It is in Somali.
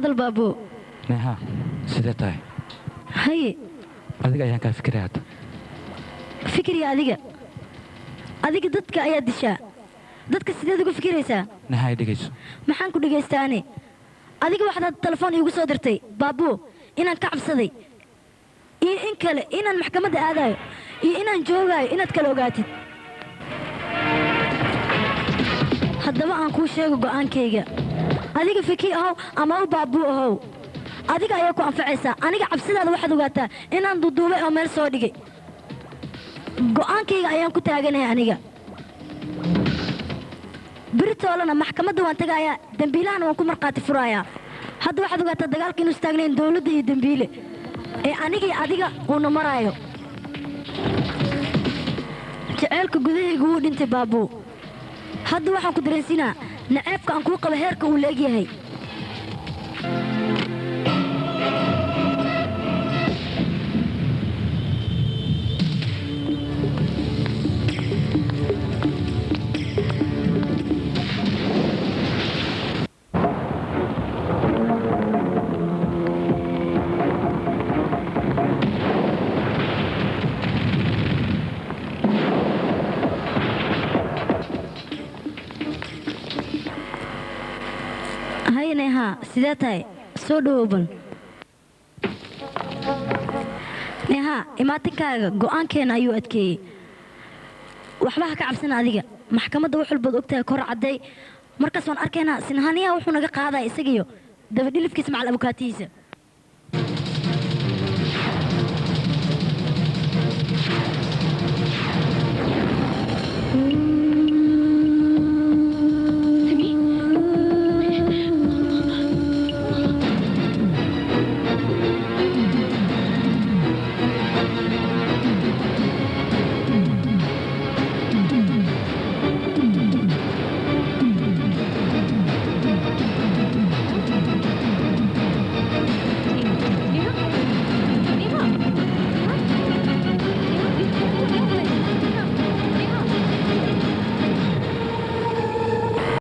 Hadal Baabuu. Neha, sidee tahay? Haye. Adiga ayaan kaa fikiraya hadda. Fikriya adiga? Adiga dadka ayaa dishaa, dadka sideed uga fikiraysaa? Neha, ay dhegayso. Maxaan ku dhegaystaane? Adiga waxaad hadda telefoon iigu soo dirtay Baabuu inaan ka cabsaday iyo in kale, inaan maxkamadda aadayo iyo inaan joogaayo, inaad kala ogaatid. Haddaba aan kuu sheego go'aankayga. Adiga Fiki ahow ama u Baabuu ahow, adiga ayaa ku anfacaysaa. Aniga cabsidaada waxaad ogaataa inaan duuduubay oo meel soo dhigay. Go'aankayga ayaan ku taaganahay. Aniga beritoolana maxkamadda waan tagaayaa, dembiilahana waan ku markhaati furayaa. Hadda waxaad ogaataa dagaalka inuu istaagnayn dowladda iyo dembiile ee anigii adiga uuna maraayo. Jaceylka gudahayga wuu dhintay, Baabuu. Hadda waxaan ku dareensiinaa naceebka aan kuu qabo heerka uu la egyahay. Haye Neehaa, sidee tahay? Soo dhowow bal. Neehaa, imaatinkaaga go'aankeena ayuu adkeeyey. Waxba ha ka cabsana. Adiga maxkamadda wax walbaad ogtahay kor cadday. Markaas waan arkaynaa Sinhaniyaha wuxuu naga qaadaya, isagiyo dabadhilifkiisa macal abukaatihiisa.